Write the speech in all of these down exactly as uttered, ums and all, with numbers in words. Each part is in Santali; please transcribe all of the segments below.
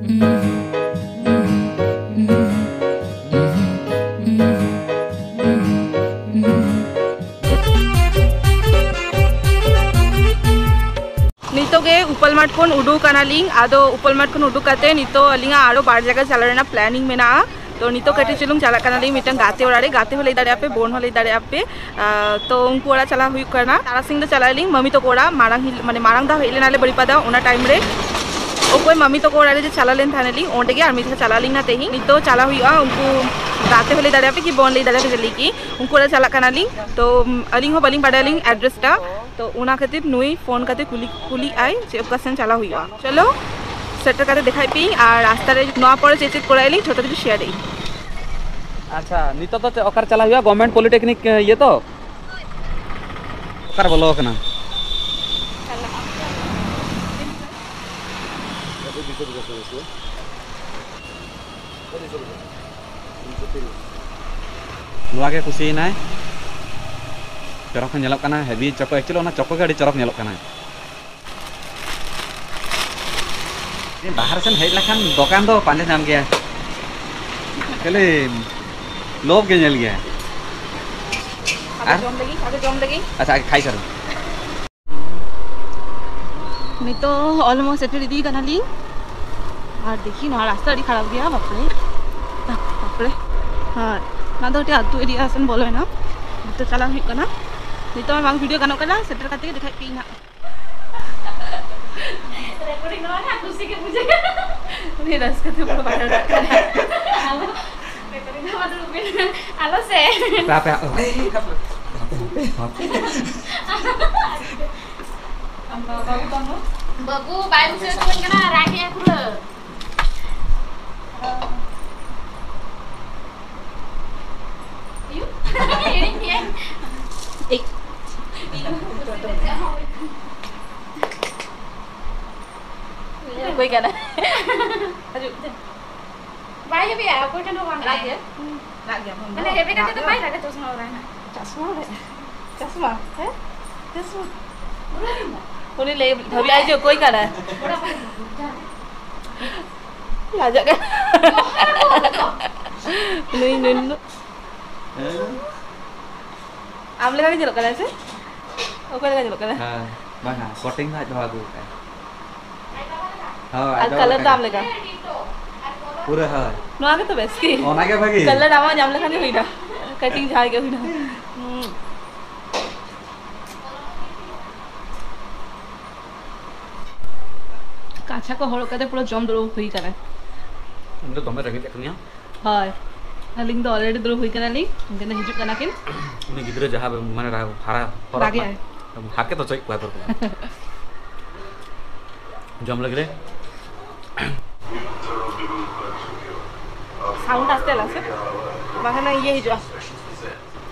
ᱱᱤᱛᱚᱜ ᱜᱮ ᱩᱯᱟᱞ ᱢᱟᱴᱷ ᱠᱷᱚᱱ ᱩᱰᱩᱠ ᱠᱟᱱᱟᱞᱤᱧ᱾ ᱟᱫᱚ ᱩᱯᱟᱞ ᱢᱟᱴᱷ ᱠᱷᱚᱱ ᱩᱰᱩᱠ ᱠᱟᱛᱮ ᱱᱤᱛᱚᱜ ᱟᱹᱞᱤᱧᱟᱜ ᱟᱨᱚ ᱵᱟᱨ ᱡᱟᱭᱜᱟ ᱪᱟᱞᱟᱣ ᱨᱮᱱᱟᱜ planning ᱢᱮᱱᱟᱜᱼᱟ᱾ ᱛᱚ ᱱᱤᱛᱚᱜ ᱠᱟᱹᱴᱤᱡ ᱪᱩᱞᱩᱝ ᱪᱟᱞᱟᱜ ᱠᱟᱱᱟᱞᱤᱧ ᱢᱤᱫᱴᱟᱝ ᱜᱟᱛᱮ ᱚᱲᱟᱜ ᱨᱮ᱾ ᱜᱟᱛᱮ ᱦᱚᱸ ᱞᱟᱹᱭ ᱫᱟᱲᱮᱭᱟᱜᱼᱟ ᱯᱮ, ᱵᱳᱱ ᱦᱚᱸ ᱞᱟᱹᱭ ᱫᱟᱲᱮᱭᱟᱜᱼᱟ ᱯᱮ᱾ ᱟᱸ, ᱛᱚ ᱩᱱᱠᱩ ᱚᱲᱟᱜ ᱪᱟᱞᱟᱣ ᱦᱩᱭᱩᱜ ᱠᱟᱱᱟ᱾ ᱛᱟᱨᱟᱥᱤᱧ ᱫᱚ ᱪᱟᱞᱟᱜ ᱟᱹᱞᱤᱧ ᱢᱟᱢᱤ ᱛᱟᱠᱚ ᱚᱲᱟᱜ᱾ ᱢᱟᱲᱟᱝ ᱦᱤᱞ-, ᱢᱟᱱᱮ ᱢᱟᱲᱟᱝ ᱫᱷᱟᱣ ᱦᱮᱡ ᱞᱮᱱᱟᱞᱮ ᱵᱟᱹᱨᱤᱯᱟᱫᱟ, ᱚᱱᱟ time ᱨᱮ ᱚᱠᱚᱭ ᱢᱟᱢᱤ ᱛᱟᱠᱚ ᱚᱲᱟᱜ ᱨᱮ ᱡᱮ ᱪᱟᱞᱟᱣ ᱞᱮᱱ ᱛᱟᱦᱮᱱᱟᱞᱤᱧ, ᱚᱸᱰᱮ ᱜᱮ ᱟᱨ ᱢᱤᱫ ᱫᱷᱟᱣ ᱪᱟᱞᱟᱣ ᱟᱹᱞᱤᱧ ᱱᱟ ᱛᱮᱦᱮᱧ᱾ ᱱᱤᱛᱚᱜ ᱪᱟᱞᱟᱣ ᱦᱩᱭᱩᱜᱼᱟ, ᱩᱱᱠᱩ ᱜᱟᱛᱮ ᱦᱚᱸ ᱞᱟᱹᱭ ᱫᱟᱲᱮᱭᱟᱜᱼᱟ ᱯᱮ ᱠᱤ ᱵᱳᱱ ᱞᱟᱹᱭ ᱫᱟᱲᱮᱭᱟᱜᱼᱟ ᱯᱮ ᱪᱮᱫ ᱞᱟᱹᱜᱤᱫ ᱩᱱᱠᱩ ᱚᱲᱟᱜ ᱪᱟᱞᱟᱜ ᱠᱟᱱᱟᱞᱤᱧ᱾ ᱛᱚ ᱟᱹᱞᱤᱧ ᱦᱚᱸ ᱵᱟᱹᱞᱤᱧ ᱵᱟᱰᱟᱭᱟᱞᱤᱧ address ᱴᱟ, ᱛᱚ ᱚᱱᱟ ᱠᱷᱟᱹᱛᱤᱨ ᱱᱩᱭ ᱯᱷᱳᱱ ᱠᱟᱛᱮ ᱠᱩᱞᱤ, ᱠᱩᱞᱤᱜ ᱟᱭ ᱡᱮ ᱚᱠᱟ ᱥᱮᱱ ᱪᱟᱞᱟᱣ ᱦᱩᱭᱩᱜᱼᱟ᱾ ᱪᱚᱞᱚ, ᱥᱮᱴᱮᱨ ᱠᱟᱛᱮ ᱫᱮᱠᱷᱟᱭ ᱯᱮᱭᱟᱹᱧ, ᱟᱨ ᱨᱟᱥᱛᱟ ᱨᱮ ᱱᱚᱣᱟ ᱯᱚᱨᱮ ᱪᱮᱫ ᱪᱮᱫ ᱠᱚᱨᱟᱣ ᱟᱹᱞᱤᱧ ᱡᱷᱚᱛᱚ ᱠᱤᱪᱷᱩ share ᱟᱹᱧ᱾ ᱟᱪᱪᱷᱟ, ᱱᱤᱛᱚᱜ ᱫᱚ ᱪᱮᱫ, ᱚᱠᱟᱨᱮ ᱪᱟᱞᱟᱣ ᱦᱩᱭᱩᱜᱼᱟ? Government Polytechnic ᱤᱭᱟᱹ ᱛᱚ? ᱚᱠᱟᱨᱮ ᱵᱚᱞᱚ ᱟᱠᱟᱱᱟ? ᱱᱚᱣᱟ ᱜᱮ ᱠᱩᱥᱤᱭᱮᱱᱟᱭ᱾ ᱪᱚᱨᱚᱠ ᱦᱚᱸ ᱧᱮᱞᱚᱜ ᱠᱟᱱᱟ, heavy ᱪᱚᱠᱚ, actually ᱚᱱᱟ ᱪᱚᱠᱚ ᱜᱮ ᱟᱹᱰᱤ ᱪᱚᱨᱚᱠ ᱧᱮᱞᱚᱜ ᱠᱟᱱᱟ᱾ ᱵᱟᱦᱨᱮ ᱥᱮᱱ ᱦᱮᱡ ᱞᱮᱠᱷᱟᱱ ᱫᱚᱠᱟᱱ ᱫᱚ ᱯᱟᱸᱡᱟ ᱧᱟᱢ ᱜᱮᱭᱟ, ᱠᱷᱟᱹᱞᱤ ᱞᱳᱵᱷ ᱜᱮ ᱧᱮᱞ ᱜᱮᱭᱟ᱾ ᱟᱜᱮ ᱟᱨ? ᱡᱚᱢ ᱞᱮᱜᱤᱧ, ᱟᱜᱮ ᱡᱚᱢ ᱞᱮᱜᱤᱧ᱾ ᱟᱪᱪᱷᱟ, ᱟᱜᱮ ᱠᱷᱟᱭ ᱥᱟᱨ᱾ ᱱᱤᱛᱚᱜ almost ᱥᱮᱴᱮᱨ ᱤᱫᱤ ᱠᱟᱱᱟᱞᱤᱧ᱾ ᱟᱨ ᱫᱮᱠᱷᱤ, ᱱᱚᱣᱟ ᱨᱟᱥᱛᱟ ᱟᱹᱰᱤ ᱠᱷᱟᱨᱟᱯ ᱜᱮᱭᱟ, ᱵᱟᱯᱨᱮ, ᱵᱟᱯᱨᱮ᱾ ᱟᱨ ᱱᱚᱣᱟ ᱫᱚ ᱢᱤᱫᱴᱮᱱ ᱟᱹᱛᱩ area ᱥᱮᱱ ᱵᱚᱞᱚᱭᱮᱱᱟ, ᱱᱤᱛᱚᱜ ᱪᱟᱞᱟᱣ ᱦᱩᱭᱩᱜ ᱠᱟᱱᱟ᱾ ᱱᱤᱛᱚᱜ ᱢᱟ ᱵᱟᱝ video ᱜᱟᱱᱚᱜ ᱠᱟᱱᱟ, ᱥᱮᱴᱮᱨ ᱠᱟᱛᱮ ᱜᱮ ᱫᱮᱠᱷᱟᱭ ᱯᱮᱭᱟᱹᱧ ᱱᱟᱜ᱾ Recording ᱱᱚᱣᱟ ᱱᱟᱜ ᱠᱩᱥᱤ ᱜᱮ ᱵᱩᱡᱷᱟᱹᱜ ᱠᱟᱱᱟ᱾ ᱩᱱᱤ ᱨᱟᱹᱥᱠᱟᱹ ᱛᱮ ᱵᱟᱭ ᱨᱚᱲ ᱫᱟᱲᱮᱭᱟᱜ ᱠᱟᱱᱟ᱾ ᱟᱞᱚ, recording ᱫᱚ ᱵᱟᱝ ᱫᱩᱲᱩᱵ ᱵᱤᱱ᱾ ᱟᱞᱚ ᱥᱮ᱾ ᱦᱟᱯᱮ, ᱦᱟᱯᱮ, ᱦᱟᱯᱮ, ᱦᱟᱯᱮ, ᱦᱟᱯᱮ᱾ ᱵᱟᱹᱵᱩ ᱵᱟᱭ ᱵᱩᱡᱷᱟᱹᱣ ᱦᱚᱪᱚᱧ ᱠᱟᱱᱟ, ᱨᱟᱜ ᱮᱜᱼᱟᱭ ᱯᱩᱨᱟᱹ᱾ ᱟᱭᱩ, ᱦᱤᱲᱤᱧ ᱠᱮᱜᱼᱟᱹᱧ᱾ ᱮᱭ᱾ ᱚᱠᱚᱭ ᱠᱟᱱᱟ? ᱦᱤᱡᱩᱜ ᱛᱮ᱾ ᱵᱟᱭ ᱦᱮᱵᱮᱜᱼᱟ, ᱚᱠᱚᱭ ᱴᱷᱮᱱ ᱦᱚᱸ ᱵᱟᱝ ᱨᱟᱜ ᱜᱮ? ᱨᱟᱜ ᱜᱮᱭᱟ ᱵᱚᱱ ᱢᱟᱱᱮ ᱫᱚ᱾ ᱦᱮᱵᱮ ᱠᱟᱛᱮ ᱫᱚ ᱵᱟᱭ ᱨᱟᱜᱟ, ᱪᱚᱥᱢᱟ ᱚᱲᱟᱜ ᱨᱮ᱾ ᱪᱚᱥᱢᱟ ᱨᱮ? ᱪᱚᱥᱢᱟ, ᱦᱮᱸ? ᱪᱚᱥᱢᱟ᱾ ᱩᱱᱤ ᱞᱟᱹᱭ ᱵᱷᱟᱵᱤ ᱟᱭ ᱡᱮ ᱚᱠᱚᱭ ᱠᱟᱱᱟ? ᱚᱲᱟᱜ ᱵᱟᱭ ᱦᱮᱵᱮᱜᱼᱟ᱾ ᱞᱟᱡᱟᱜ ᱠᱟᱱᱟ᱾ ᱱᱩᱭ, ᱱᱩᱭ, ᱱᱩᱭ᱾ ᱦᱮᱸ? ᱟᱢ ᱞᱮᱠᱟ ᱜᱮ ᱧᱮᱞᱚᱜ ᱠᱟᱱᱟᱭ ᱥᱮ? ᱚᱠᱚᱭ ᱞᱮᱠᱟ ᱧᱮᱞᱚᱜ ᱠᱟᱱᱟ? ᱦᱮᱸ, ᱵᱟᱝᱟ, cutting ᱫᱚ ᱟᱡ ᱵᱟᱵᱟ ᱟᱹᱜᱩ ᱠᱟᱜᱼᱟᱭ᱾ ᱦᱳᱭ, ᱟᱨ ᱟᱡ ᱵᱟᱵᱟ colour ᱫᱚ ᱟᱹᱜᱩ ᱟᱢ ᱠᱟᱜᱼᱟᱭ᱾ ᱞᱮᱠᱟ? ᱯᱩᱨᱟᱹ ᱦᱳᱭ᱾ ᱱᱚᱣᱟ ᱜᱮᱛᱚ ᱵᱮᱥ ᱠᱤ? ᱚᱱᱟ ᱜᱮ ᱵᱷᱟᱹᱜᱤ᱾ Colour ᱟᱢᱟᱜ ᱧᱟᱢ ᱞᱮᱠᱷᱟᱱ ᱜᱮ ᱦᱩᱭᱱᱟ᱾ Cutting ᱡᱟᱦᱟᱸᱭ ᱜᱮ ᱦᱩᱭᱱᱟ᱾ ᱦᱩᱸ᱾ ᱠᱟᱪᱷᱟ ᱠᱚ ᱦᱚᱨᱚᱜ ᱠᱟᱛᱮ ᱯᱩᱨᱟᱹ ᱡᱚᱢ ᱫᱩᱲᱩᱵ ᱦᱩᱭ ᱠᱟᱱᱟ᱾ ᱤᱧ ᱫᱚ ᱫᱚᱢᱮ ᱨᱮᱸᱜᱮᱡ ᱟᱠᱟᱫᱤᱧᱟ᱾ ᱦᱳᱭ, ᱟᱹᱞᱤᱧ ᱫᱚ already ᱫᱩᱲᱩᱵ ᱦᱩᱭ ᱠᱟᱱᱟᱞᱤᱧ, ᱩᱱᱠᱤᱱ ᱫᱚ ᱦᱤᱡᱩᱜ ᱠᱟᱱᱟ ᱠᱤᱱ᱾ ᱩᱱᱤ ᱜᱤᱫᱽᱨᱟᱹ ᱡᱟᱦᱟᱸ ᱢᱟᱱᱮ ᱦᱟᱨᱟ ᱦᱚᱨᱚᱜ ᱨᱟᱜᱮᱜᱼᱟᱭ᱾ ᱦᱟᱨᱠᱮᱛ ᱦᱚᱪᱚᱭᱮᱫ ᱠᱚᱣᱟ ᱛᱚ᱾ ᱡᱚᱢ ᱞᱟᱹᱜᱤᱫ ᱨᱮ᱾ Sound ᱟᱥᱛᱮ ᱟᱞᱟᱝ ᱥᱮ, ᱵᱟᱠᱷᱟᱱ ᱤᱭᱟᱹ ᱦᱤᱡᱩᱜᱼᱟ᱾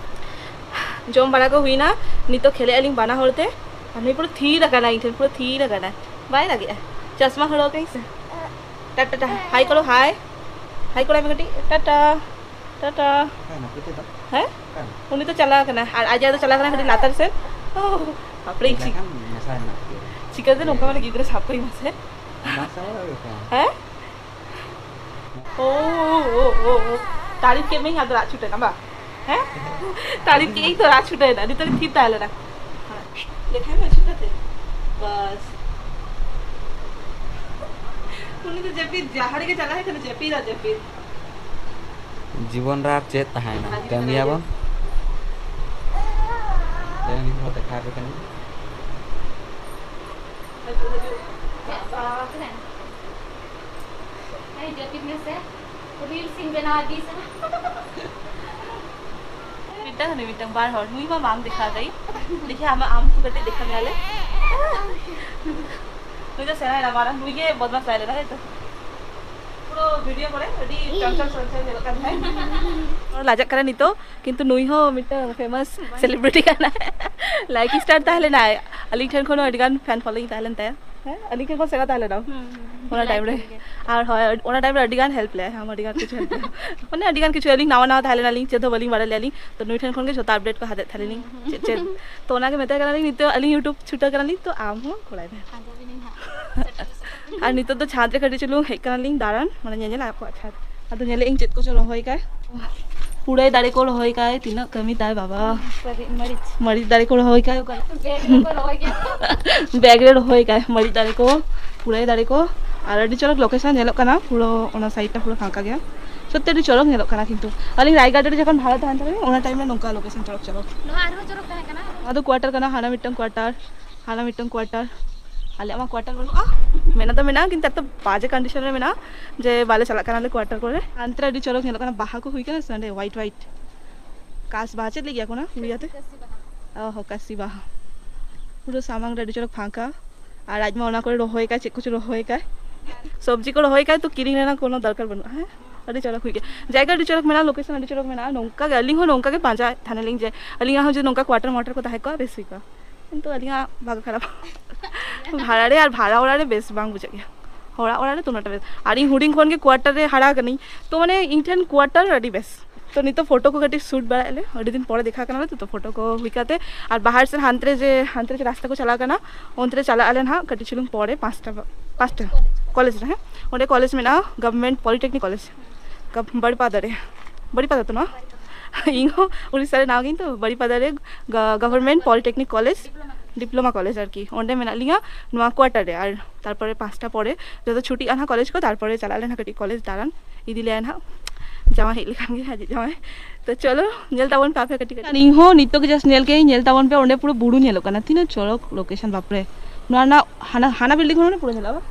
ᱡᱚᱢ ᱵᱟᱲᱟ ᱠᱚ ᱦᱩᱭᱱᱟ, ᱱᱤᱛᱚᱜ ᱠᱷᱮᱞᱮᱜᱼᱟ ᱞᱤᱧ ᱵᱟᱱᱟ ᱦᱚᱲ ᱛᱮ᱾ ᱟᱨ ᱱᱩᱭ ᱯᱩᱨᱟᱹ ᱛᱷᱤᱨ ᱟᱠᱟᱱᱟᱭ, ᱤᱧ ᱴᱷᱮᱱ ᱯᱩᱨᱟᱹ ᱛᱷᱤᱨ ᱟᱠᱟᱱᱟᱭ, ᱵᱟᱭ ᱨᱟᱜᱮᱜᱼᱟ᱾ ᱪᱚᱥᱢᱟ ᱦᱚᱨᱚᱜ ᱟᱠᱟᱫᱟᱹᱧ ᱥᱮ᱾ ᱴᱟᱴᱟ, ᱴᱟᱴᱟ, hi ᱠᱚᱨᱚ, hi, hi ᱠᱚᱨᱟᱭ ᱢᱮ ᱠᱟᱹᱴᱤᱡ, ᱴᱟᱴᱟ, ᱴᱟᱴᱟ᱾ ᱚᱠᱟᱭᱮᱱᱟ ᱯᱩᱛᱤ ᱫᱚ? ᱦᱮᱸ? ᱚᱠᱟᱭᱮᱱᱟ? ᱩᱱᱤ ᱫᱚ ᱪᱟᱞᱟᱣ ᱟᱠᱟᱱᱟ, ᱟᱨ ᱟᱡᱟᱜ ᱫᱚ ᱪᱟᱞᱟᱣ ᱟᱠᱟᱱᱟ ᱠᱟᱹᱴᱤᱡ ᱞᱟᱛᱟᱨ ᱥᱮᱫ᱾ ᱳᱦ, ᱵᱟᱯᱨᱮ, ᱪᱤᱠ- ᱮᱸᱰᱮᱠᱷᱟᱱ ᱢᱮᱥᱟ ᱦᱮᱱᱟᱜ ᱯᱮᱭᱟ᱾ ᱪᱤᱠᱟᱹᱛᱮ ᱱᱚᱝᱠᱟ ᱢᱟᱱᱮ ᱜᱤᱫᱽᱨᱟᱹ ᱥᱟᱵ ᱠᱚ ᱦᱩᱭᱩᱜᱼᱟ ᱥᱮ? ᱵᱟᱝ ᱥᱟᱵ ᱦᱩᱭᱩᱜ ᱠᱟᱱᱟ᱾ ᱦᱮᱸ? ᱳ, ᱳ, ᱳ, ᱳ, ᱳ᱾ ᱛᱟᱹᱨᱤᱯ ᱠᱮᱫ ᱢᱮᱭᱟᱹᱧ, ᱟᱫᱚ ᱨᱟᱜ ᱪᱷᱩᱴᱟᱹᱣ ᱮᱱᱟ ᱵᱟᱝ? ᱦᱮᱸ? ᱛᱟᱹᱨᱤᱯ ᱠᱮᱫ ᱢᱮᱭᱟᱹᱧ ᱛᱚ, ᱨᱟᱜ ᱪᱷᱩᱴᱟᱹᱣ ᱮᱱᱟ᱾ ᱱᱤᱛᱚᱜ ᱛᱷᱤᱨ ᱛᱟᱦᱮᱸ ᱞᱮᱱᱟ᱾ ᱞᱮᱠᱷᱟᱭ ᱢᱮ ᱪᱷᱩᱴᱟᱹᱣ ᱛᱮ᱾ ᱵᱟᱥ᱾ ᱩᱱᱤ ᱫᱚ ᱡᱟᱹᱯᱤᱫ, ᱡᱟᱦᱟᱸ ᱨᱮᱜᱮ ᱪᱟᱞᱟᱜ ᱦᱩᱭᱩᱜ ᱠᱟᱱᱟ, ᱡᱟᱹᱯᱤᱫ ᱟᱨ ᱡᱟᱹᱯᱤᱫ᱾ ᱡᱤᱵᱚᱱ ᱨᱮ ᱟᱨ ᱪᱮᱫ ᱛᱟᱦᱮᱸᱭᱮᱱᱟ? ᱟᱨ ᱠᱟᱹᱢᱤᱭᱟᱵᱚᱱ᱾ ᱛᱮᱦᱮᱧ ᱦᱚᱸ ᱫᱮᱠᱷᱟ ᱟᱯᱮ ᱠᱟᱹᱱᱟᱹᱧ᱾ ᱦᱤᱡᱩᱜ, ᱦᱤᱡᱩᱜ᱾ ᱵᱟᱵᱟ᱾ ᱦᱮᱸ, ᱡᱟᱹᱯᱤᱫ ᱢᱮᱥᱮ᱾ Reels ᱤᱧ ᱵᱮᱱᱟᱣ ᱤᱫᱤ ᱥᱟᱱᱟ᱾ ᱢᱤᱫᱴᱟᱝ ᱦᱟᱹᱱᱤ ᱢᱤᱫᱴᱟᱝ, ᱵᱟᱨ ᱦᱚᱲ᱾ ᱱᱩᱭ ᱢᱟ ᱵᱟᱝ ᱫᱮᱠᱷᱟᱣ ᱫᱟᱭ᱾ ᱫᱮᱠᱷᱤ ᱟᱢᱟᱜ, ᱟᱢ ᱛᱚ ᱠᱟᱹᱴᱤᱡ ᱫᱮᱠᱷᱟᱣ ᱢᱮ ᱟᱞᱮ᱾ ᱱᱩᱭ ᱫᱚ ᱥᱮᱬᱟᱭᱮᱱᱟ, ᱢᱟᱨᱟᱝ ᱱᱩᱭ ᱜᱮ ᱵᱚᱫᱢᱟᱥ ᱛᱟᱦᱮᱸ ᱞᱮᱱᱟ, ᱦᱮᱸ ᱛᱚ? ᱯᱩᱨᱟᱹ video ᱠᱚᱨᱮ ᱟᱹᱰᱤ ᱪᱚᱧᱪᱚᱞ ᱪᱚᱧᱪᱚᱞ ᱧᱮᱞᱚᱜ ᱠᱟᱱ ᱛᱟᱦᱮᱸᱫ᱾ ᱦᱚᱲ ᱞᱟᱡᱟᱜ ᱠᱟᱱᱟ ᱱᱤᱛᱚᱜ, ᱠᱤᱱᱛᱩ ᱱᱩᱭ ᱦᱚᱸ ᱢᱤᱫᱴᱟᱝ famous celebrity ᱠᱟᱱᱟᱭ᱾ Like star ᱛᱟᱦᱮᱸ ᱞᱮᱱᱟᱭ, ᱟᱹᱞᱤᱧ ᱴᱷᱮᱱ ᱠᱷᱚᱱ ᱦᱚᱸ ᱟᱹᱰᱤ ᱜᱟᱱ fan following ᱛᱟᱦᱮᱸ ᱞᱮᱱ ᱛᱟᱭᱟ᱾ ᱦᱮᱸ, ᱟᱹᱞᱤᱧ ᱴᱷᱮᱱ ᱠᱷᱚᱱ ᱥᱮᱬᱟ ᱛᱟᱦᱮᱸ ᱞᱮᱱᱟ᱾ ᱦᱩᱸ, ᱦᱩᱸ, ᱦᱩᱸ᱾ ᱚᱱᱟ time ᱨᱮ᱾ ᱟᱨ ᱦᱳᱭ, ᱚᱱᱟ time ᱨᱮ ᱟᱹᱰᱤ ᱜᱟᱱ help ᱞᱮᱜᱼᱟᱭ, ᱟᱢ ᱟᱹᱰᱤ ᱜᱟᱱ ᱠᱤᱪᱷᱩ help ᱞᱮᱜᱼᱟᱭ᱾ ᱢᱟᱱᱮ ᱟᱹᱰᱤ ᱜᱟᱱ ᱠᱤᱪᱷᱩ ᱟᱹᱞᱤᱧ ᱱᱟᱣᱟ ᱱᱟᱣᱟ ᱛᱟᱦᱮᱸ ᱞᱮᱱᱟ, ᱟᱹᱞᱤᱧ ᱪᱮᱫ ᱦᱚᱸ ᱵᱟᱹᱞᱤᱧ ᱵᱟᱲᱟᱭ ᱞᱮᱜᱼᱟ ᱞᱤᱧ᱾ ᱛᱚ ᱱᱩᱭ ᱴᱷᱮᱱ ᱠᱷᱚᱱ ᱜᱮ ᱡᱷᱚᱛᱚ update ᱠᱚ ᱦᱟᱛᱟᱣᱮᱫ ᱛᱟᱦᱮᱸ ᱞᱤᱧ᱾ ᱦᱩᱸ, ᱦᱩᱸ᱾ ᱪᱮᱫ ᱪᱮᱫ᱾ ᱛᱚ ᱚᱱᱟ ᱜᱮ ᱢᱮᱛᱟᱭ ᱠᱟᱱᱟ ᱞᱤᱧ, ᱱᱤᱛᱚᱜ ᱟᱹᱞᱤᱧ YouTube ᱪᱷᱩᱴᱟᱹᱣ ᱠᱟᱱᱟ ᱞᱤᱧ, ᱛᱚ ᱟᱢ ᱦᱚᱸ ᱠᱚᱨᱟᱣ ᱢᱮ᱾ ᱟᱸᱡᱚᱢ ᱤᱱᱟᱹᱧ ᱦᱟᱸᱜ᱾ ᱥᱮᱴᱮᱨ ᱥᱮᱴᱮᱨ᱾ ᱟᱨ ᱱᱤᱛᱚᱜ ᱫᱚ ᱪᱷᱟᱸᱫᱽ ᱨᱮ ᱠᱟᱹᱴᱤᱡ ᱪᱩᱞᱩᱝ ᱦᱮᱡ ᱠᱟᱱᱟᱞᱤᱧ ᱫᱟᱬᱟᱱ, ᱢᱟᱱᱮ ᱧᱮᱧᱮᱞ ᱟᱠᱚᱣᱟᱜ ᱪᱷᱟᱸᱫᱽ᱾ ᱟᱫᱚ ᱧᱮᱞᱮᱫ ᱟᱹᱧ ᱪᱮᱫ ᱠᱚᱪᱚ ᱨᱚᱦᱚᱭ ᱠᱟᱭ, ᱯᱩᱨᱟᱹᱭ ᱫᱟᱨᱮ ᱠᱚ ᱨᱚᱦᱚᱭ ᱠᱟᱭ, ᱛᱤᱱᱟᱹᱜ ᱠᱟᱹᱢᱤ ᱛᱟᱭ ᱵᱟᱵᱟ᱾ ᱢᱟᱹᱨᱤᱪ᱾ ᱢᱟᱹᱨᱤᱪ ᱫᱟᱨᱮ ᱠᱚ ᱨᱚᱦᱚᱭ ᱠᱟᱭ ᱚᱠᱟ᱾ ᱵᱮᱜᱽ ᱨᱮᱠᱚ ᱨᱚᱦᱚᱭ ᱜᱮᱭᱟ᱾ ᱵᱮᱜᱽ ᱨᱮ ᱨᱚᱦᱚᱭ ᱠᱟᱭ ᱢᱟᱹᱨᱤᱪ ᱫᱟᱨᱮ ᱠᱚ, ᱯᱩᱨᱟᱹᱭ ᱫᱟᱨᱮ ᱠᱚ᱾ ᱟᱨ ᱟᱹᱰᱤ ᱪᱚᱨᱚᱠ ᱞᱳᱠᱮᱥᱚᱱ ᱧᱮᱞᱚᱜ ᱠᱟᱱᱟ, ᱯᱩᱨᱟᱹ ᱚᱱᱟ ᱥᱟᱭᱤᱰ ᱴᱟ ᱯᱩᱨᱟᱹ ᱯᱷᱟᱸᱠᱟ ᱜᱮᱭᱟ᱾ ᱥᱚᱛᱛᱤ ᱟᱹᱰᱤ ᱪᱚᱨᱚᱠ ᱧᱮᱞᱚᱜ ᱠᱟᱱᱟ᱾ ᱠᱤᱱᱛᱩ ᱟᱹᱞᱤᱧ ᱨᱟᱭᱜᱟᱰ ᱨᱮ ᱡᱚᱠᱷᱚᱱ ᱵᱷᱟᱲᱟ ᱛᱟᱦᱮᱱ ᱛᱟᱹᱞᱤᱧᱟ, ᱚᱱᱟ ᱴᱟᱭᱤᱢ ᱨᱮ ᱱᱚᱝᱠᱟ ᱞᱳᱠᱮᱥᱚᱱ ᱪᱚᱨᱚᱠ ᱪᱚᱨᱚᱠ᱾ ᱱᱚᱣᱟ ᱟᱨᱦᱚᱸ ᱪᱚᱨᱚᱠ ᱛᱟᱦᱮᱸ ᱠᱟᱱᱟ᱾ ᱱᱚᱣᱟ ᱫᱚ ᱠᱳᱣᱟᱴᱟᱨ ᱠᱟᱱᱟ, ᱦᱟᱱᱟ ᱢᱤᱫᱴᱟᱝ ᱠᱳᱣᱟᱴᱟᱨ, ᱦᱟᱱᱟ ᱢᱤᱫᱴᱟᱝ ᱠᱳᱣᱟᱴᱟᱨ᱾ ᱟᱞᱮᱭᱟᱜ ᱢᱟ ᱠᱳᱣᱟᱴᱟᱨ ᱵᱟᱹᱱᱩᱜᱼᱟ, ᱢᱮᱱᱟᱜ ᱫᱚ ᱢᱮᱱᱟᱜᱼᱟ, ᱠᱤᱱᱛᱩ ᱮᱛᱚ ᱵᱟᱡᱮ ᱠᱚᱱᱰᱤᱥᱚᱱ ᱨᱮ ᱢᱮᱱᱟᱜᱼᱟ ᱡᱮ ᱵᱟᱞᱮ ᱪᱟᱞᱟᱜ ᱠᱟᱱᱟᱞᱮ ᱠᱳᱣᱟᱴᱟᱨ ᱠᱚᱨᱮ᱾ ᱦᱟᱱᱛᱮ ᱨᱮ ᱟᱹᱰᱤ ᱪᱚᱨᱚᱠ ᱧᱮᱞᱚᱜ ᱠᱟᱱᱟ, ᱵᱟᱦᱟ ᱠᱚ ᱦᱩᱭ ᱠᱟᱱᱟ ᱥᱮ ᱚᱸᱰᱮ ᱦᱳᱣᱟᱭᱤᱴ ᱦᱳᱣᱟᱭᱤᱴ᱾ ᱠᱟᱥ ᱵᱟᱦᱟ ᱪᱮᱫ ᱞᱟᱹᱭ ᱜᱮᱭᱟ ᱠᱚ ᱚᱱᱟ ᱩᱲᱤᱭᱟ ᱛᱮ? ᱠᱟᱹᱥᱤ ᱵᱟᱦᱟ᱾ ᱚ ᱦᱚᱸ, ᱠᱟᱥᱤ ᱵᱟᱦᱟ᱾ ᱯᱩᱨᱟᱹ ᱥᱟᱢᱟᱝ ᱨᱮ ᱟᱹᱰᱤ ᱪᱚᱨᱚᱠ ᱯᱷᱟᱸᱠᱟ᱾ ᱟᱨ ᱟᱡ ᱢᱟ ᱚᱱᱟ ᱠᱚᱨᱮ ᱨᱚᱦᱚᱭ ᱠᱟᱜ, ᱪᱮᱫ ᱠᱚᱪᱚ ᱨᱚᱦᱚᱭ ᱠᱟᱜ᱾ ᱥᱚᱵᱽᱡᱤ ᱠᱚ ᱨᱚᱦᱚᱭ ᱠᱟᱜ, ᱛᱚ ᱠᱤᱨᱤᱧ ᱨᱮᱱᱟᱜ ᱠᱳᱱᱳ ᱫᱚᱨᱠᱟᱨ ᱵᱟᱹᱱᱩᱜᱼᱟ᱾ ᱦᱮᱸ, ᱟᱹᱰᱤ ᱪᱚᱨᱚᱠ ᱦᱩᱭ ᱠᱟᱱᱟ, ᱡᱟᱭᱜᱟ ᱟᱹᱰᱤ ᱪᱚᱨᱚᱠ ᱢᱮᱱᱟᱜᱼᱟ, ᱞᱳᱠᱮᱥᱚᱱ ᱟᱹᱰᱤ ᱪᱚᱨᱚᱠ ᱢᱮᱱᱟᱜᱼᱟ᱾ ᱱᱚᱝᱠᱟ ᱜᱮ ᱟᱹᱞᱤᱧ ᱦᱚᱸ ᱱᱚᱝᱠᱟ ᱜᱮ ᱯᱟᱸᱡᱟᱭᱮᱫ ᱛᱟᱦᱮᱱᱟᱞᱤᱧ ᱡᱮ ᱟᱹᱞᱤᱧᱟᱜ ᱦᱚᱸ ᱡᱩᱫᱤ ᱱᱚᱝᱠᱟ ᱠᱳᱣᱟᱴᱟᱨ ᱢᱳᱣᱟᱴᱟᱨ ᱠᱚ ᱛᱟᱦᱮᱸ ᱠᱚᱜᱼᱟ, ᱵᱮᱥ ᱦᱩᱭ ᱠᱚᱜᱼᱟ᱾ ᱠᱤᱱᱛᱩ ᱟᱹᱞᱤᱧᱟᱜ ᱵᱷᱟᱜᱽ ᱠᱷᱟᱨᱟᱯ᱾ ᱵᱷᱟᱲᱟ ᱨᱮ, ᱟᱨ ᱵᱷᱟᱲᱟ ᱚᱲᱟᱜ ᱨᱮ ᱵᱮᱥ ᱵᱟᱝ ᱵᱩᱡᱷᱟᱹᱜ ᱜᱮᱭᱟ᱾ ᱦᱚᱲᱟᱜ ᱚᱲᱟᱜ ᱨᱮ ᱛᱚ ᱩᱱᱟᱹᱜ ᱴᱟ ᱵᱮᱥ᱾ ᱟᱨ ᱤᱧ ᱦᱩᱰᱤᱧ ᱠᱷᱚᱱ ᱜᱮ ᱠᱳᱣᱟᱴᱟᱨ ᱨᱮ ᱦᱟᱨᱟ ᱠᱟᱹᱱᱟᱹᱧ, ᱛᱚ ᱢᱟᱱᱮ ᱤᱧ ᱴᱷᱮᱱ ᱠᱳᱣᱟᱴᱟᱨ ᱟᱹᱰᱤ ᱵᱮᱥ᱾ ᱛᱚ ᱱᱤᱛᱚᱜ ᱯᱷᱳᱴᱳ ᱠᱚ ᱠᱟᱹᱴᱤᱡ ᱥᱩᱴ ᱵᱟᱲᱟᱭᱮᱫ ᱞᱮ, ᱟᱹᱰᱤ ᱫᱤᱱ ᱯᱚᱨᱮ ᱫᱮᱠᱷᱟ ᱠᱟᱱᱟ ᱞᱮ, ᱛᱚ ᱯᱷᱳᱴᱳ ᱠᱚ ᱦᱩᱭ ᱠᱟᱛᱮ᱾ ᱟᱨ ᱵᱟᱦᱟᱨ ᱥᱮᱫ ᱦᱟᱱᱛᱮ ᱨᱮ ᱡᱮ, ᱦᱟᱱᱛᱮ ᱨᱮ ᱡᱮ ᱨᱟᱥᱛᱟ ᱠᱚ ᱪᱟᱞᱟᱣ ᱠᱟᱱᱟ, ᱚᱱᱛᱮ ᱨᱮ ᱪᱟᱞᱟᱜ ᱟᱞᱮ ᱱᱟᱦᱟᱜ ᱠᱟᱹᱴᱤᱡ ᱪᱩᱞᱩᱝ ᱯᱚᱨᱮ, ᱯᱟᱸᱪᱴᱟ ᱵᱟ-, ᱯᱟᱸᱪᱴᱟ᱾ ᱠᱚᱞᱮᱡᱽ ᱨᱮ, ᱦᱮᱸ, ᱚᱸᱰᱮ ᱠᱚᱞᱮᱡᱽ ᱢᱮᱱᱟᱜᱼᱟ, ᱜᱚᱵᱷᱚᱨᱱᱢᱮᱱᱴ ᱯᱚᱞᱤᱴᱮᱠᱱᱤᱠ ᱠᱚᱞᱮᱡᱽ᱾ ᱜᱟᱵ-, ᱵᱟᱲᱤᱯᱟᱫᱟ ᱨᱮ, ᱵᱟᱲᱤᱯᱟᱫᱟ ᱛᱚ ᱱᱚᱣᱟ? ᱤᱧ ᱦᱚᱸ ᱩᱲᱤᱥᱥᱟ ᱨᱮ ᱱᱟᱣᱟ ᱜᱤᱧ ᱛᱚ, ᱵᱟᱲᱤᱯᱟᱫᱟ ᱨᱮ ᱜᱟ-, government polytechnic college, diploma college ᱟᱨᱠᱤ, ᱚᱸᱰᱮ ᱢᱮᱱᱟᱜ ᱞᱤᱧᱟ ᱱᱚᱣᱟ ᱠᱳᱣᱟᱴᱟᱨ ᱨᱮ᱾ ᱟᱨ ᱛᱟᱨᱯᱚᱨᱮ ᱯᱟᱸᱪᱴᱟ ᱯᱚᱨᱮ ᱡᱚᱛᱚ ᱪᱷᱩᱴᱤᱜᱼᱟ ᱱᱟᱦᱟᱜ ᱠᱚᱞᱮᱡᱽ ᱠᱚ, ᱛᱟᱨᱯᱚᱨᱮ ᱪᱟᱞᱟᱜ ᱟᱞᱮ ᱱᱟᱦᱟᱜ ᱠᱟᱹᱴᱤᱡ ᱠᱚᱞᱮᱡᱽ ᱫᱟᱬᱟᱱ, ᱤᱫᱤ ᱞᱮᱭᱟᱭ ᱱᱟᱦᱟᱜ ᱡᱟᱶᱟᱭ, ᱦᱮᱡ ᱞᱮᱠᱷᱟᱱ ᱜᱮ ᱦᱤᱡᱩᱜ ᱡᱟᱶᱟᱭ᱾ ᱛᱚ ᱪᱚᱞᱚ ᱧᱮᱞ ᱛᱟᱵᱚᱱ ᱯᱮ ᱟᱯᱮ ᱠᱟᱹᱴᱤᱡ ᱠᱟᱹᱴᱤᱡ᱾ ᱤᱧ ᱦᱚᱸ ᱱᱤᱛᱚᱜ ᱜᱮ just ᱧᱮᱞ ᱠᱮᱫᱟᱹᱧ, ᱧᱮᱞ ᱛᱟᱵᱚᱱ ᱯᱮ, ᱚᱸᱰᱮ ᱯᱩᱨᱟᱹ ᱵᱩᱨᱩ ᱧᱮᱞᱚᱜ ᱠᱟᱱᱟ, ᱛᱤᱱᱟᱹᱜ ᱪᱚᱨᱚᱠ ᱞᱳᱠᱮᱥᱚᱱ ᱵᱟᱯᱨᱮ᱾ ᱱᱚᱣᱟ ᱨᱮᱱᱟᱜ ᱦᱟᱱᱟ, ᱦᱟᱱᱟ ᱵᱤᱞᱰᱤᱝ ᱠᱷᱚᱱ ᱯᱩᱨᱟᱹ ᱧᱮᱞᱚᱜᱼᱟ, ᱵᱟᱝ?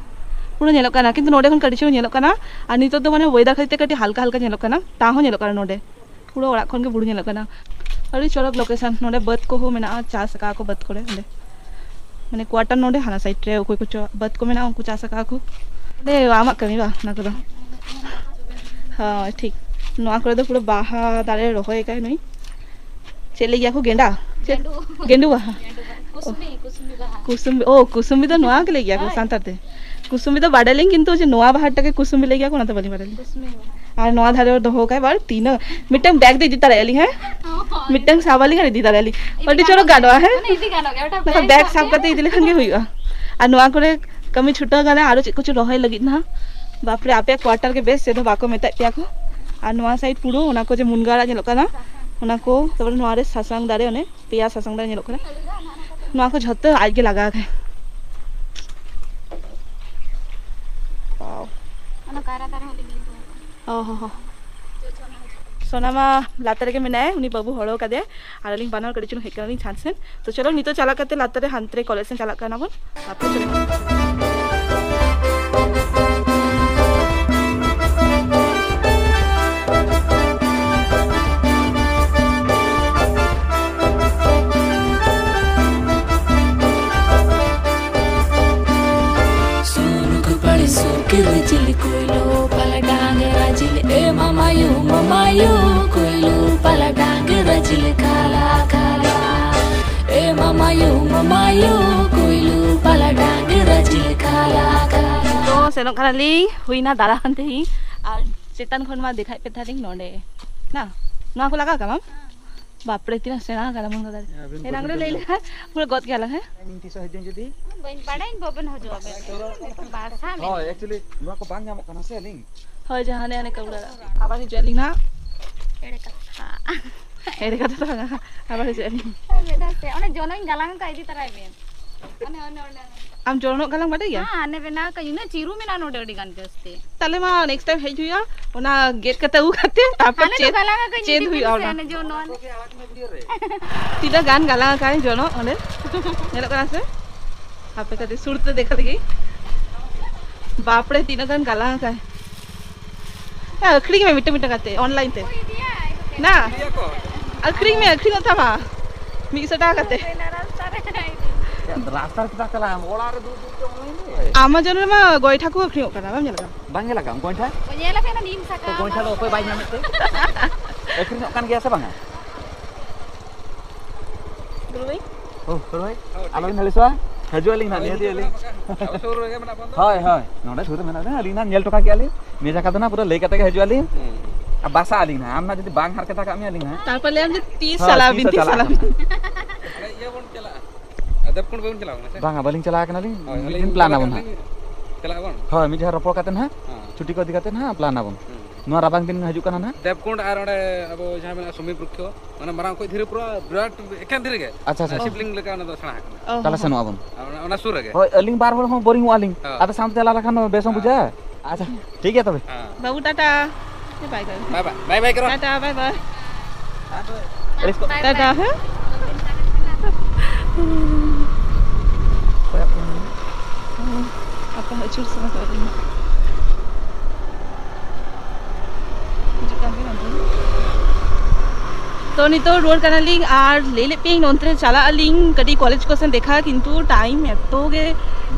ᱯᱩᱨᱟᱹ ᱧᱮᱞᱚᱜ ᱠᱟᱱᱟ, ᱠᱤᱱᱛᱩ ᱱᱚᱸᱰᱮ ᱠᱷᱚᱱ ᱠᱟᱹᱴᱤᱡ ᱪᱩᱞᱩᱝ ᱧᱮᱞᱚᱜ ᱠᱟᱱᱟ᱾ ᱟᱨ ᱱᱤᱛᱚᱜ ᱫᱚ ᱢᱟᱱᱮ ᱣᱮᱫᱟᱨ ᱠᱷᱟᱹᱛᱤᱨ ᱛᱮ ᱠᱟᱹᱴᱤᱡ ᱦᱟᱞᱠᱟ ᱦᱟᱞᱠᱟ ᱧᱮᱞᱚᱜ ᱠᱟᱱᱟ, ᱛᱟᱣ ᱦᱚᱸ ᱧᱮᱞᱚᱜ ᱠᱟᱱᱟ ᱱᱚᱸᱰᱮ᱾ ᱯᱩᱨᱟᱹ ᱚᱲᱟᱜ ᱠᱷᱚᱱ ᱜᱮ ᱵᱩᱨᱩ ᱧᱮᱞᱚᱜ ᱠᱟᱱᱟ᱾ ᱟᱹᱰᱤ ᱪᱚᱨᱚᱠ ᱞᱳᱠᱮᱥᱚᱱ᱾ ᱱᱚᱸᱰᱮ ᱵᱟᱹᱫᱽ ᱠᱚᱦᱚᱸ ᱢᱮᱱᱟᱜᱼᱟ, ᱪᱟᱥ ᱟᱠᱟᱫ ᱠᱚ ᱵᱟᱹᱫᱽ ᱠᱚᱨᱮ᱾ ᱚᱸᱰᱮ ᱢᱟᱱᱮ ᱠᱳᱣᱟᱴᱟᱨ ᱱᱚᱸᱰᱮ, ᱦᱟᱱᱟ ᱥᱟᱭᱤᱰ ᱨᱮ ᱚᱠᱚᱭ ᱠᱚᱪᱚ ᱵᱟᱹᱫᱽ ᱠᱚ ᱢᱮᱱᱟᱜᱼᱟ, ᱩᱱᱠᱩ ᱪᱟᱥ ᱟᱠᱟᱫ ᱠᱚ᱾ ᱚᱸᱰᱮ ᱟᱢᱟᱜ ᱠᱟᱹᱢᱤ ᱵᱟ, ᱚᱱᱟ ᱠᱚᱫᱚ᱾ ᱦᱳᱭ, ᱴᱷᱤᱠ᱾ ᱱᱚᱣᱟ ᱠᱚᱨᱮ ᱫᱚ ᱯᱩᱨᱟᱹ ᱵᱟᱦᱟ ᱫᱟᱨᱮ ᱨᱚᱦᱚᱭ ᱟᱠᱟᱫ ᱱᱩᱭ᱾ ᱪᱮᱫ ᱞᱟᱹᱭ ᱜᱮᱭᱟ ᱠᱚ? ᱜᱮᱸᱰᱟ? ᱪᱮᱫ? ᱜᱮᱸᱰᱩ᱾ ᱜᱮᱸᱰᱩ ᱵᱟᱦᱟ? ᱜᱮᱸᱰᱩ ᱵᱟᱦᱟ᱾ ᱠᱩᱥᱩᱢᱵᱤ, ᱠᱩᱥᱩᱢᱵᱤ ᱵᱟᱦᱟ᱾ ᱠᱩᱥᱩᱢᱵᱤ, ᱚ, ᱠᱩᱥᱩᱢᱵᱤ ᱫᱚ ᱱᱚᱣᱟ ᱜᱮ ᱞᱟᱹᱭ ᱜᱮᱭᱟ ᱠᱚ ᱦᱳᱭ᱾ ᱥᱟᱱᱛᱟᱲ ᱛᱮ᱾ ᱠᱩᱥᱩᱢᱵᱤ ᱫᱚ ᱵᱟᱰᱟᱭ ᱞᱤᱧ, ᱠᱤᱱᱛᱩ ᱡᱮ ᱱᱚᱣᱟ ᱵᱟᱦᱟ ᱴᱟᱜ ᱜᱮ ᱠᱩᱥᱩᱢᱵᱤ ᱞᱟᱹᱭ ᱜᱮᱭᱟ ᱠᱚ, ᱚᱱᱟ ᱫᱚ ᱵᱟᱹᱞᱤᱧ ᱵᱟᱰᱟᱭ ᱞᱤᱧ᱾ ᱠᱩᱥᱩᱢᱵᱤ ᱵᱟᱦᱟ᱾ ᱟᱨ ᱱᱚᱣᱟ ᱫᱷᱟᱨᱮ ᱫᱚᱦᱚ ᱠᱟᱜ ᱵᱟᱨ ᱛᱤᱱᱟᱹᱜ, ᱢᱤᱫᱴᱟᱝ ᱵᱮᱜᱽ ᱫᱚ ᱤᱫᱤ ᱛᱟᱨᱟᱭᱟ ᱞᱤᱧ, ᱦᱮᱸ? ᱦᱳᱭ᱾ ᱢᱤᱫᱴᱟᱝ ᱥᱟᱵ ᱟᱞᱤᱧ ᱟᱨ ᱤᱫᱤ ᱛᱟᱨᱟᱭᱟ ᱞᱤᱧ᱾ ᱤᱫᱤ ᱟᱹᱰᱤ ᱪᱚᱨᱚᱠ ᱜᱟᱱᱚᱜ ᱜᱟᱱᱚᱜᱼᱟ, ᱜᱮᱭᱟ᱾ ᱦᱮᱸ? ᱢᱟᱱᱮ ᱤᱫᱤ ᱜᱟᱱᱚᱜ ᱜᱮᱭᱟ, ᱢᱤᱫᱴᱟᱝ ᱱᱚᱝᱠᱟ ᱵᱮᱜᱽ ᱵᱮᱜᱽ ᱥᱟᱵ ᱥᱟᱵ ᱠᱟᱛᱮ ᱠᱟᱛᱮ᱾ ᱤᱫᱤ ᱞᱮᱠᱷᱟᱱ ᱜᱮ ᱦᱩᱭᱩᱜᱼᱟ᱾ ᱟᱨ ᱱᱚᱣᱟ ᱠᱚᱨᱮ ᱠᱟᱹᱢᱤ ᱪᱷᱩᱴᱟᱹᱣ ᱠᱟᱱᱟ, ᱟᱨᱚ ᱪᱮᱫ ᱠᱚᱪᱚ ᱨᱚᱦᱚᱭ ᱞᱟᱹᱜᱤᱫ ᱱᱟᱦᱟᱜ᱾ ᱵᱟᱯᱨᱮ, ᱟᱯᱮᱭᱟᱜ ᱠᱣᱟᱴᱟᱨ ᱜᱮ ᱵᱮᱥ, ᱪᱮᱫ ᱦᱚᱸ ᱵᱟᱠᱚ ᱢᱮᱛᱟᱜ ᱯᱮᱭᱟ ᱠᱚ᱾ ᱟᱨ ᱱᱚᱣᱟ ᱥᱟᱭᱤᱰ ᱯᱩᱨᱟᱹ ᱚᱱᱟ ᱠᱚ ᱡᱮ ᱢᱩᱱᱜᱟᱹ ᱟᱲᱟᱜ ᱧᱮᱞᱚᱜ ᱠᱟᱱᱟ, ᱚᱱᱟ ᱠᱚ, ᱛᱟᱨᱯᱚᱨᱮ ᱱᱚᱣᱟ ᱨᱮ ᱥᱟᱥᱟᱝ ᱫᱟᱨᱮ, ᱚᱱᱮ ᱯᱮᱭᱟ ᱥᱟᱥᱟᱝ ᱫᱟᱨᱮ ᱧᱮᱞᱚᱜ ᱠᱟᱱᱟ, ᱱᱚᱣᱟ ᱠᱚ ᱡᱷᱚᱛᱚ ᱟᱡ ᱜᱮ ᱞᱟᱜᱟᱣ ᱠᱟᱜᱼᱟᱭ᱾ ᱚᱱᱟ ᱠᱟᱭᱨᱟ ᱫᱟᱨᱮ ᱦᱚᱸ ᱞᱤᱧ ᱤᱫᱤ ᱠᱚᱣᱟ᱾ ᱚ ᱦᱚᱸ ᱦᱚᱸ᱾ ᱥᱳᱱᱟ ᱢᱟ ᱞᱟᱛᱟᱨ ᱨᱮᱜᱮ ᱢᱮᱱᱟᱭᱟ, ᱩᱱᱤ ᱵᱟᱹᱵᱩ ᱦᱚᱲᱚ ᱠᱟᱫᱮᱭᱟ, ᱟᱨ ᱟᱹᱞᱤᱧ ᱵᱟᱱᱟ ᱦᱚᱲ ᱠᱟᱹᱴᱤᱡ ᱪᱩᱞᱩᱝ ᱦᱮᱡ ᱠᱟᱱᱟᱞᱤᱧ ᱪᱷᱟᱸᱫᱽ ᱥᱮᱱ᱾ ᱛᱚ ᱪᱚᱞᱚ, ᱱᱤᱛᱚᱜ ᱪᱟᱞᱟᱜ ᱠᱟᱛᱮ ᱞᱟᱛᱟᱨ ᱨᱮ ᱦᱟᱱᱛᱮ ᱨᱮ ᱠᱚᱞᱮᱡᱽ ᱥᱮᱱ ᱪᱟᱞᱟᱜ ᱠᱟᱱᱟ ᱵᱚᱱ᱾ ᱛᱟᱨᱯᱚᱨᱮ ᱪᱚᱞᱚ᱾ ᱥᱩᱱᱩᱠ ᱯᱟᱲᱤ ᱥᱩᱠᱤᱨ ᱡᱤᱞ ᱠᱚᱭᱞᱳ ᱯᱟᱞᱟ ᱰᱟᱝᱨᱟ ᱡᱤᱞ ᱮ ᱢᱟᱢᱟᱭᱩ ᱢᱟᱢᱟᱭᱩ ᱠᱚᱭᱞᱳ ᱯᱟᱞᱟ ᱰᱟᱝᱨᱟ ᱡᱤᱞ ᱠᱟᱞᱟ ᱠᱟᱞᱟ ᱮ ᱢᱟᱢᱟᱭᱩ ᱢᱟᱢᱟᱭᱩ ᱠᱚᱭᱞᱳ ᱯᱟᱞᱟ ᱰᱟᱝᱨᱟ ᱡᱤᱞ ᱠᱟᱞᱟ ᱠᱟᱞᱟ᱾ ᱛᱚ ᱥᱮᱱᱚᱜ ᱠᱟᱱᱟᱞᱤᱧ, ᱦᱩᱭᱱᱟ ᱫᱟᱬᱟᱱ ᱛᱮᱦᱮᱧ᱾ ᱟᱨ ᱪᱮᱛᱟᱱ ᱠᱷᱚᱱ ᱢᱟ ᱫᱮᱠᱷᱟᱭᱮᱫ ᱯᱮ ᱛᱟᱦᱮᱸᱫ ᱞᱤᱧ ᱱᱚᱰᱮ ᱱᱟ, ᱱᱚᱣᱟ ᱠᱚ ᱞᱟᱜᱟᱣ ᱠᱟᱜ ᱢᱟᱢ? ᱵᱟᱯᱨᱮ, ᱛᱤᱱᱟᱹᱜ ᱥᱮᱬᱟ ᱟᱠᱟᱱᱟ ᱢᱩᱱᱜᱟᱹ ᱫᱟᱨᱮ᱾ ᱟᱹᱵᱤᱱ ᱮᱱᱟᱝ ᱨᱮ ᱵᱟᱹᱵᱤᱱ ᱞᱟᱹᱭ ᱞᱮᱠᱷᱟᱱ ᱯᱩᱨᱟᱹ ᱜᱚᱫ ᱜᱮᱭᱟ ᱞᱟᱝ, ᱦᱮᱸ? ᱤᱧ ᱛᱤᱥᱚᱜ ᱦᱤᱡᱩᱜ ᱡᱩᱫᱤ? ᱵᱟᱹᱧ ᱵᱟᱲᱟᱭᱟᱹᱧ, ᱵᱟᱵᱮᱱ ᱦᱤᱡᱩᱜᱼᱟ ᱟᱵᱮᱱ᱾ ᱵᱟᱥᱟ ᱦᱳᱭ, ᱢᱮᱱᱟᱜᱼᱟ᱾ Actually, ᱱᱚᱣᱟ ᱠᱚ ᱵᱟᱝ ᱧᱟᱢᱚᱜ ᱠᱟᱱᱟ ᱥᱮ ᱟᱹᱞᱤᱧ᱾ ᱦᱳᱭ, ᱡᱟᱦᱟᱸ ᱦᱟᱱᱮ ᱠᱟᱹᱣᱲᱟᱹ ᱟᱲᱟᱜ᱾ ᱟᱵᱟᱨ ᱦᱤᱡᱩᱜ ᱟᱹᱞᱤᱧ ᱱᱟᱦᱟᱜ᱾ ᱮᱲᱮ ᱠᱟᱛᱷᱟ᱾ ᱮᱲᱮ ᱠᱟᱛᱷᱟ ᱫᱚ ᱵᱟᱝᱟ, ᱟᱵᱟᱨ ᱦᱤᱡᱩᱜ ᱟᱹᱞᱤᱧ᱾ ᱢᱤᱫ ᱫᱷᱟᱣ ᱥᱮ, ᱚᱱᱮ ᱡᱚᱱᱚᱜ ᱤᱧ ᱜᱟᱞᱟᱝ ᱟᱠᱟᱫ, ᱤᱫᱤ ᱛᱟᱨᱟᱭ ᱵᱮᱱ᱾ ᱚᱱᱮ, ᱚᱱᱮ, ᱚᱱᱮ, ᱚᱱᱮ᱾ ᱟᱢ ᱡᱚᱱᱚᱜ ᱜᱟᱞᱟᱝ ᱵᱟᱰᱟᱭ ᱜᱮᱭᱟ? ᱦᱮᱸ, ᱦᱟᱱᱮ ᱵᱮᱱᱟᱣ ᱠᱟᱜ, ᱤᱱᱟᱹ ᱪᱤᱨᱩ ᱢᱮᱱᱟᱜᱼᱟ ᱱᱚᱰᱮ ᱟᱹᱰᱤ ᱜᱟᱱ ᱡᱟᱹᱥᱛᱤ᱾ ᱛᱟᱦᱞᱮ ᱢᱟ next time ᱦᱮᱡ ᱦᱩᱭᱩᱜᱼᱟ, ᱚᱱᱟ ᱜᱮᱫ ᱠᱟᱛᱮ ᱟᱹᱜᱩ ᱠᱟᱛᱮ ᱛᱟᱨᱯᱚᱨ ᱦᱟᱱᱮ ᱫᱚ ᱪᱮᱫ, ᱜᱟᱞᱟᱝ ᱟᱠᱟᱫ ᱪᱮᱫ ᱤᱫᱤ ᱦᱩᱭᱩᱜᱼᱟ ᱵᱮᱱ ᱥᱮ, ᱚᱱᱟ? ᱚᱱᱮ ᱡᱚᱱᱚᱜ᱾ ᱛᱤᱱᱟᱹᱜ ᱜᱟᱱ ᱜᱟᱞᱟᱝ ᱟᱠᱟᱫ ᱡᱚᱱᱚᱜ ᱚᱸᱰᱮ ᱧᱮᱞᱚᱜ ᱠᱟᱱᱟ ᱥᱮ? ᱦᱟᱯᱮ ᱠᱟᱹᱴᱤᱡ ᱥᱩᱨ ᱛᱮ ᱫᱮᱠᱷᱟ ᱞᱮᱜᱮ᱾ ᱵᱟᱯᱨᱮ, ᱛᱤᱱᱟᱹᱜ ᱜᱟᱱ ᱜᱟᱞᱟᱝ ᱟᱠᱟᱫ᱾ ᱦᱮᱸ, ᱟᱹᱠᱷᱨᱤᱧ ᱢᱮ ᱢᱤᱫᱴᱟᱝ ᱢᱤᱫᱴᱟᱝ ᱠᱟᱛᱮ online ᱛᱮ᱾ ᱚᱠᱚᱭ ᱤᱫᱤᱭᱟ? ᱟᱹᱠᱷᱨᱤᱧ ᱢᱮ, ᱟᱹᱠᱷᱨᱤᱧᱚᱜ ᱛᱟᱢᱟ ᱢᱤᱫᱥᱚ ᱴᱟᱠᱟ ᱠᱟᱛᱮ᱾ ᱨᱟᱥᱛᱟ ᱨᱮ ᱪᱮᱫᱟᱜ ᱪᱟᱞᱟᱜ ᱟᱢ? ᱚᱲᱟᱜ ᱨᱮ ᱫᱩᱲᱩᱵ ᱫᱩᱲᱩᱵ ᱛᱮ online ᱨᱮ? Amazon ᱨᱮᱢᱟ ᱜᱚᱭᱴᱷᱟ ᱠᱚ ᱟᱹᱠᱷᱨᱤᱧᱚᱜ ᱠᱟᱱᱟ, ᱵᱟᱢ ᱧᱮᱞ ᱟᱠᱟᱫᱟ? ᱵᱟᱝ ᱧᱮᱞ ᱟᱠᱟᱫᱟᱢ ᱜᱚᱭᱴᱷᱟ? ᱧᱮᱞ ᱟᱠᱟᱫᱟ ᱱᱤᱢ ᱛᱚ ᱥᱟᱠᱟᱢ ᱜᱚᱭᱴᱷᱟ ᱫᱚ ᱟᱨ ᱚᱠᱚᱭ ᱵᱟᱭ ᱧᱟᱢᱮᱫ ᱛᱮ? ᱟᱹᱠᱷᱨᱤᱧᱚᱜ ᱠᱟᱱ ᱜᱮᱭᱟ ᱥᱮ ᱵᱟᱝᱟ? ᱫᱩᱞᱩ ᱵᱷᱟᱹᱭ? ᱚ, ᱫᱩᱞᱩ ᱵᱷᱟᱹᱭ? ᱟᱞᱚᱵᱤᱱ ᱟᱹᱲᱤᱥᱚᱜᱼᱟ, ᱦᱤᱡᱩᱜ ᱟᱹᱞᱤᱧ ᱱᱟᱦᱟᱜ, ᱱᱤᱦᱟᱹᱛ ᱟᱹᱞᱤᱧ᱾ ᱟᱵᱚ ᱥᱩᱨ ᱨᱮᱜᱮ ᱢᱮᱱᱟᱜ ᱵᱚᱱ ᱫᱚ᱾ ᱦᱳᱭ, ᱦᱳᱭ, ᱱᱚᱰᱮ ᱥᱩᱨ ᱨᱮ ᱢᱮᱱᱟᱜ ᱵᱮᱱᱟ, ᱟᱹᱞᱤᱧ ᱱᱟᱦᱟᱜ ᱧᱮᱞ ᱦᱚᱴᱚ ᱠᱟᱜ ᱠᱮᱭᱟ ᱞᱤᱧ᱾ ᱱᱤᱭᱟᱹ ᱡᱟᱭᱜᱟ ᱫᱚ ᱱᱟᱦᱟᱜ ᱯᱩᱨᱟᱹ ᱞᱟᱹᱭ ᱠᱟᱛᱮ ᱜᱮ ᱦᱤᱡᱩᱜ ᱟᱹᱞᱤᱧ᱾ ᱦᱩᱸ᱾ ᱟᱨ ᱵᱟᱥᱟᱜ ᱟᱹᱞᱤᱧ ᱱᱟᱦᱟᱜ, ᱟᱢ ᱱᱟᱦᱟᱜ ᱡᱩᱫᱤ ᱵᱟᱝ ᱦᱟᱨᱠᱮᱛ ᱟᱠᱟᱫ ᱢᱮᱭᱟ ᱟᱹᱞᱤᱧ ᱱᱟᱦᱟᱜ᱾ ᱛᱟᱨᱯᱚᱨ ᱞᱟᱹᱭᱟᱢ ᱡᱮ ᱛᱤᱥ ᱦᱳᱭ, ᱪᱟᱞᱟᱜ ᱛᱤᱥ ᱟᱹᱵᱤᱱ, ᱛᱤᱥ ᱪᱟᱞᱟᱜ ᱪᱟᱞᱟᱜ ᱟᱹᱵᱤᱱ? ᱟᱹᱵᱤᱱ? ᱟᱞᱮ ᱤᱭᱟᱹ ᱵᱚᱱ ᱪᱟᱞᱟᱜᱼᱟ᱾ ᱫᱮᱵᱽᱠᱩᱸᱰ ᱵᱟᱵᱤᱱ ᱪᱟᱞᱟᱣ ᱠᱟᱱᱟ ᱥᱮ? ᱵᱟᱝᱟ, ᱵᱟᱹᱞᱤᱧ ᱪᱟᱞᱟᱣ ᱠᱟᱱᱟᱞᱤᱧ᱾ ᱦᱳᱭ, ᱢᱤᱫ ᱟᱹᱞᱤᱧ ᱫᱤᱱ ᱯᱞᱟᱱ ᱢᱚᱱᱮ ᱟᱵᱚᱱ ᱠᱟᱜ ᱦᱟᱸᱜ᱾ ᱞᱤᱧ ᱪᱟᱞᱟᱜ ᱟᱵᱚᱱ᱾ ᱦᱳᱭ, ᱢᱤᱫ ᱡᱚᱠᱷᱚᱱ ᱨᱚᱯᱚᱲ ᱠᱟᱛᱮ ᱦᱟᱸᱜ, ᱦᱮᱸ᱾ ᱪᱷᱩᱴᱤ ᱠᱚ ᱤᱫᱤ ᱠᱟᱛᱮ ᱦᱟᱸᱜ ᱯᱞᱟᱱ ᱟᱵᱚᱱ᱾ ᱦᱩᱸ᱾ ᱱᱚᱣᱟ ᱨᱟᱵᱟᱝ ᱫᱤᱱ ᱦᱤᱡᱩᱜ ᱠᱟᱱᱟ ᱦᱟᱸᱜ᱾ ᱫᱮᱵᱽᱠᱩᱸᱰ ᱟᱨ ᱚᱸᱰᱮ ᱟᱵᱚ ᱡᱟᱦᱟᱸ ᱢᱮᱱᱟᱜᱼᱟ ᱥᱩᱢᱤ ᱵᱨᱩᱠᱠᱷᱚ, ᱢᱟᱱᱮ ᱢᱟᱨᱟᱝ ᱚᱠᱚᱡ ᱫᱷᱤᱨᱤ ᱯᱩᱨᱟᱹ ᱵᱤᱨᱟᱴ ᱮᱠᱮᱱ ᱫᱷᱤᱨᱤ ᱜᱮ᱾ ᱟᱪᱪᱷᱟ, ᱟᱪᱪᱷᱟ, ᱢᱟᱱᱮ ᱟᱪᱪᱷᱟ᱾ ᱥᱤᱵᱽᱞᱤᱝ ᱞᱮᱠᱟ ᱚᱱᱟ ᱫᱚ ᱥᱮᱬᱟ ᱟᱠᱟᱱᱟ᱾ ᱚ, ᱛᱟᱦᱞᱮ ᱦᱚᱸ, ᱥᱮᱱᱚᱜ ᱦᱚᱸ᱾ ᱟᱵᱚᱱ᱾ ᱟᱨ ᱚᱱᱟ, ᱚᱱᱟ ᱥᱩᱨ ᱨᱮᱜᱮ᱾ ᱦᱳᱭ, ᱟᱹᱞᱤᱧ ᱵᱟᱨ ᱦᱚᱲ ᱦᱚᱸ ᱵᱳᱨᱤᱝᱚᱜᱼᱟ ᱞᱤᱧ᱾ ᱦᱮᱸ᱾ ᱟᱫᱚ ᱥᱟᱶᱛᱮ ᱪᱟᱞᱟᱣ ᱞᱮᱠᱷᱟᱱ ᱫᱚ ᱵᱮᱥ ᱦᱚᱸ ᱦᱮᱸ᱾ ᱵᱩᱡᱷᱟᱹᱜᱼᱟ᱾ ᱟᱪᱪᱷᱟ, ᱴᱷᱤᱠ ᱜᱮᱭᱟ ᱛᱚᱵᱮ᱾ ᱦᱮᱸ᱾ ᱵᱟᱹᱵᱩ, ᱴᱟᱴᱟ᱾ ᱵᱟᱭ ᱵᱟᱭ᱾ ᱵᱟᱭ ᱵᱟᱭ᱾ ᱵᱟᱭ ᱵᱟᱭ ᱠᱚᱨᱚ᱾ ᱴᱟᱴᱟ, ᱵᱟᱭ ᱵᱟᱭ᱾ ᱟᱹᱲᱤᱥ ᱠᱚ᱾ ᱴᱟᱴᱟ, ᱦᱮᱸ? ᱠᱚᱭᱚᱜ ᱠᱚ ᱢᱮ᱾ ᱟᱯᱮ ᱟᱹᱪᱩᱨ ᱥᱟᱦᱟ ᱠᱚᱜ ᱵᱤᱱ᱾ ᱦᱤᱡᱩᱜ ᱠᱟᱱ ᱜᱮ ᱱᱚᱱᱛᱮ᱾ ᱛᱚ, ᱱᱤᱛᱚᱜ ᱨᱩᱣᱟᱹᱲ ᱠᱟᱱᱟᱞᱤᱧ ᱟᱨ ᱞᱟᱹᱭ ᱞᱮᱫ ᱯᱮᱭᱟᱹᱧ ᱱᱚᱱᱛᱮ ᱨᱮ ᱪᱟᱞᱟᱜ ᱟᱹᱞᱤᱧ ᱠᱟᱹᱴᱤᱡ ᱠᱚᱞᱮᱡᱽ ᱠᱚ ᱥᱮᱱ ᱫᱮᱠᱷᱟ, ᱠᱤᱱᱛᱩ ᱴᱟᱭᱤᱢ ᱮᱛᱚ ᱜᱮ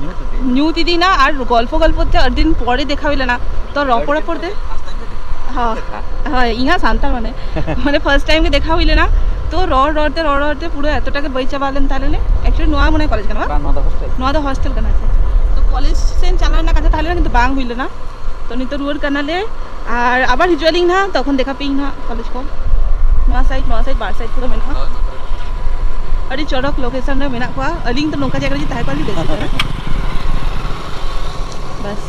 ᱧᱩᱛ ᱤᱫᱤ᱾ ᱧᱩᱛ ᱤᱫᱤᱭᱮᱱᱟ ᱟᱨ ᱜᱚᱞᱯᱚ ᱜᱚᱞᱯᱚ ᱛᱮ ᱟᱹᱰᱤ ᱫᱤᱱ ᱯᱚᱨᱮ ᱫᱮᱠᱷᱟ ᱦᱩᱭ ᱞᱮᱱᱟ᱾ ᱛᱚ, ᱨᱚᱯᱚᱲ ᱨᱚᱯᱚᱲ ᱛᱮ, ᱦᱳᱭ, ᱦᱳᱭ, ᱤᱧ ᱦᱚᱸ ᱥᱟᱱᱛᱟᱲ ᱢᱟᱱᱮ, ᱢᱟᱱᱮ, ᱯᱷᱟᱨᱥᱴ ᱴᱟᱭᱤᱢ ᱜᱮ ᱫᱮᱠᱷᱟ ᱦᱩᱭ ᱞᱮᱱᱟ᱾ ᱛᱚ, ᱨᱚᱲ ᱨᱚᱲ ᱛᱮ, ᱨᱚᱲ ᱨᱚᱲ ᱛᱮ ᱯᱩᱨᱟᱹ ᱮᱛᱚᱴᱟ ᱜᱮ ᱵᱟᱹᱭ ᱪᱟᱵᱟ ᱞᱮᱱ ᱛᱟᱞᱮ᱾ ᱮᱠᱪᱩᱭᱮᱞᱤ ᱱᱚᱣᱟ ᱢᱚᱱᱮ ᱠᱚᱞᱮᱡᱽ ᱠᱟᱱᱟ, ᱵᱟᱝ? ᱵᱟᱝ, ᱱᱚᱣᱟ ᱫᱚ ᱦᱳᱥᱴᱮᱞ᱾ ᱱᱚᱣᱟ ᱫᱚ ᱦᱳᱥᱴᱮᱞ ᱠᱟᱱᱟ, ᱟᱪᱪᱷᱟ᱾ ᱛᱚ, ᱠᱚᱞᱮᱡᱽ ᱥᱮᱱ ᱪᱟᱞᱟᱣ ᱨᱮᱱᱟᱜ ᱠᱟᱛᱷᱟ ᱛᱟᱦᱮᱸ ᱞᱮᱱᱟ, ᱠᱤᱱᱛᱩ ᱵᱟᱝ ᱦᱩᱭ ᱞᱮᱱᱟ᱾ ᱛᱚ, ᱱᱤᱛᱚᱜ ᱨᱩᱣᱟᱹᱲ ᱠᱟᱱᱟᱞᱮ, ᱟᱨ ᱟᱵᱟᱨ ᱦᱤᱡᱩᱜ ᱟᱹᱞᱤᱧ ᱱᱟᱦᱟᱜ, ᱛᱚᱠᱷᱚᱱ ᱫᱮᱠᱷᱟ ᱯᱮᱭᱟᱹᱧ ᱱᱟᱦᱟᱜ ᱠᱚᱞᱮᱡᱽ ᱠᱚ᱾ ᱱᱚᱣᱟ ᱥᱟᱭᱤᱰ, ᱱᱚᱣᱟ ᱥᱟᱭᱤᱰ, ᱵᱟᱨ ᱥᱟᱭᱤᱰ ᱯᱩᱨᱟᱹ ᱢᱮᱱᱟᱜᱼᱟ᱾ ᱦᱳᱭ, ᱱᱚᱛᱮ ᱨᱮ᱾ ᱟᱹᱰᱤ ᱪᱚᱨᱚᱠ ᱞᱳᱠᱮᱥᱚᱱ ᱨᱮ ᱢᱮᱱᱟᱜ ᱠᱚᱣᱟ᱾ ᱟᱹᱞᱤᱧ ᱫᱚ ᱱᱚᱝᱠᱟ ᱡᱟᱭᱜᱟ ᱨᱮ ᱡᱩᱫᱤ ᱛᱟᱦᱮᱸ ᱠᱚᱜᱼᱟ, ᱟᱹᱰᱤ ᱵᱮᱥ ᱠᱚᱜᱼᱟ᱾ ᱵᱟᱥ᱾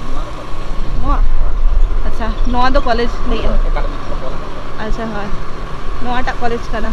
ᱱᱚᱣᱟ ᱫᱚ ᱠᱚᱞᱮᱡᱽ᱾ ᱱᱚᱣᱟ? ᱟᱪᱪᱷᱟ, ᱱᱚᱣᱟ ᱫᱚ ᱠᱚᱞᱮᱡᱽ ᱞᱟᱹᱭᱮᱜᱼᱟ᱾ ᱮᱠᱟᱰᱮᱢᱤᱠ ᱠᱚ ᱠᱚᱞᱮᱡᱽ᱾ ᱟᱪᱪᱷᱟ, ᱦᱳᱭ, ᱱᱚᱣᱟᱴᱟᱜ ᱠᱚᱞᱮᱡᱽ ᱠᱟᱱᱟ᱾